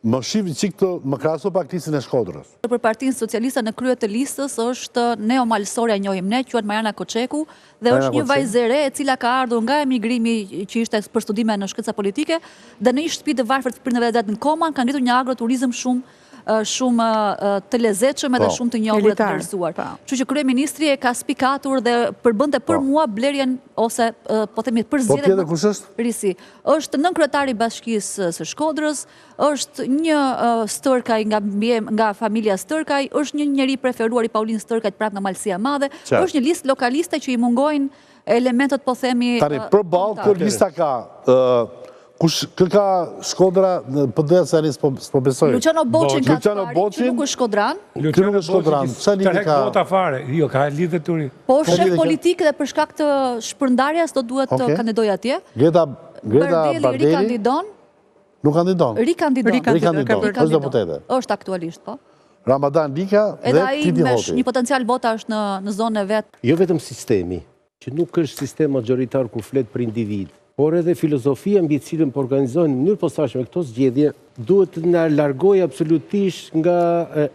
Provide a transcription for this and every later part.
Më shif një çik të më krahaso pak listën e Shkodrës. Për Partinë Socialiste në krye të listës është neomalësorja njohim ne, quhet Marjana Koçeku dhe është një vajzë e re e cila ka ardhur nga emigrimi që ishte për studime në shkenca politike dhe në një shtëpi të varfër të prindërve të vet në Koman ka ngritur një agroturizëm shumë shumë të lezetshëm edhe po. shumë të njohur dhe të vlerësuar. Po. Kështu që kryeministri e ka spikatur dhe përbënte për po. mua blerjen ose po themi përzgjedhjen. Po tjetër kush është? Risi. Është nënkryetari i Bashkisë së Shkodrës, është një Stërkaj nga nga familja Stërkaj, është një njeri i preferuar i Paulin Stërkajt prapë nga Malësia e Madhe, është një listë lokaliste që i mungojnë elementët po themi Tani përballë kjo lista ka kush kë ka Shkodra në PD se tani s'po s'po besoj. Luciano Boçin ka të parin, që nuk është shkodran. Ky nuk është shkodran. Çfarë lidhje ka? Vota fare. Jo, ka lidhje turi. Po është shef politik dhe për shkak të shpërndarjes do duhet të kandidojë atje. Greta Greta Bardeli rikandidon. Nuk kandidon. Rikandidon. Rikandidon. Është deputete. Është aktualisht, po. Ramadan Lika dhe Kliti Hoti. Një potencial vota është në në zonën e vet. Jo vetëm sistemi, që nuk është sistem mazhoritar kur flet për individë, por edhe filozofia mbi të cilën po organizohen në mënyrë posaçme këto zgjedhje, duhet të na largojë absolutisht nga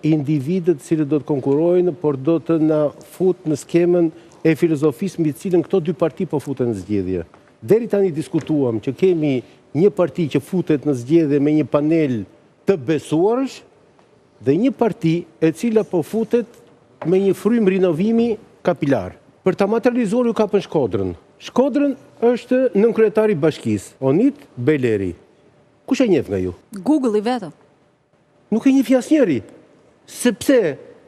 individët të cilët do të konkurrojnë, por do të na fut në skemën e filozofisë mbi të cilën këto dy parti po futen në zgjedhje. Deri tani diskutuam që kemi një parti që futet në zgjedhje me një panel të besuarsh dhe një parti e cila po futet me një frymë rinovimi kapilar. Për ta materializuar ju kapën Shkodrën. Shkodrën është nënkryetari i bashkisë, Onit Bejleri. Kush e njeh nga ju? Google-i vetëm. Nuk e njeh asnjëri, sepse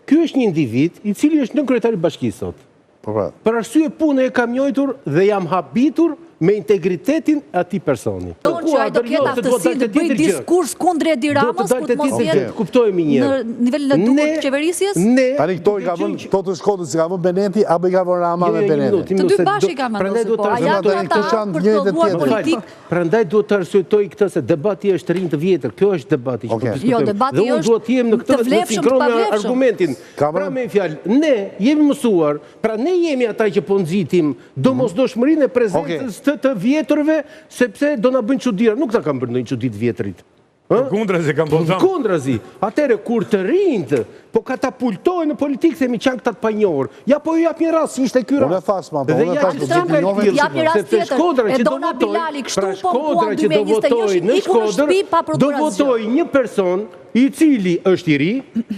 ky është një individ i cili është nënkryetari i bashkisë sot. Po pra. Për arsye pune e kam njohur dhe jam habitur me integritetin e atij personi. Thonë që ai do ketë aftësinë të bëjë diskurs kundër Edi Ramës kur të mos jetë kuptohemi një në nivelin e duhur të qeverisjes? Tani këto i ka vënë, këto të Shkodrës i ka vënë Beneti apo i ka vënë Rama me Benetin? Të dy bashkë i kanë vendosur, po a janë ata për të prodhuar politikë? Prandaj duhet të arsyetoj këtë se debati është rinj të vjetër, kjo është debati që po diskutojmë. Jo, debati dhe unë duhet të jem në këtë të vlefshëm të pavlefshëm. Argumentin. Pra me një fjalë, ne jemi mësuar, pra ne jemi ata që po nxitim domosdoshmërinë e prezencës të të vjetërve, sepse do na bëjnë çudira, nuk na kanë bërë ndonjë çudi të vjetrit. Përkundrazi kanë bërë dëm. Përkundrazi. Atëherë kur të rinjtë po katapultohen në politikë themi ç'janë këta të panjohur. Ja po ju jap një rast, si ishte ky rast. Unë e thashë ma, unë e thashë, do të njohin. Jap një rast tjetër. Shkodra që do votojë, pra Shkodra që do votojë në Shkodër, do votojë një person i cili është i ri,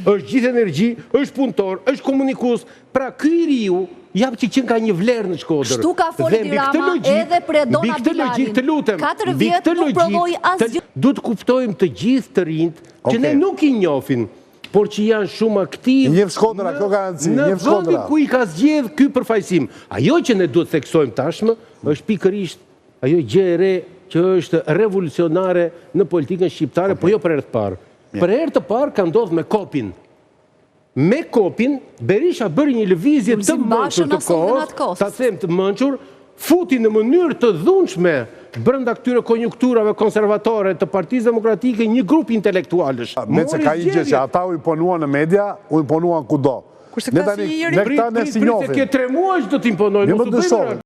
është gjithë energji, është punëtor, është komunikues, Pra ky i riu jap që qenka një vlerë në Shkodër. Kështu ka folur Edi Rama edhe për Edona Bilalin. Të lutem, 4 vjet nuk prodhoi asgjë. Duhet të kuptojmë të gjithë të rinjtë që ne nuk i njohim, por që janë shumë aktivë Njeh Shkodra, kjo ka rëndësi, në vendin ku i ka zgjedh ky përfaqësim. Ajo që ne duhet të theksojmë tashmë është pikërisht ajo gjë e re që është revolucionare në politikën shqiptare, po jo për herë të parë. Për herë të parë ka ndodhur me KOP-in. Me KOP-in, Berisha bëri një lëvizje të mençur të kohës, ta them të mençur, futi në mënyrë të dhunshme brenda këtyre konjunkturave konservatore të Partisë Demokratike një grup intelektualësh. Meqë ka një gjë që ata u imponuan në media, u imponuan kudo. Kurse këta si njeri. Ne këta ne s'i njohim. Prit, prit, se ke 3 muaj që do të imponojnë, mos u bëj merak.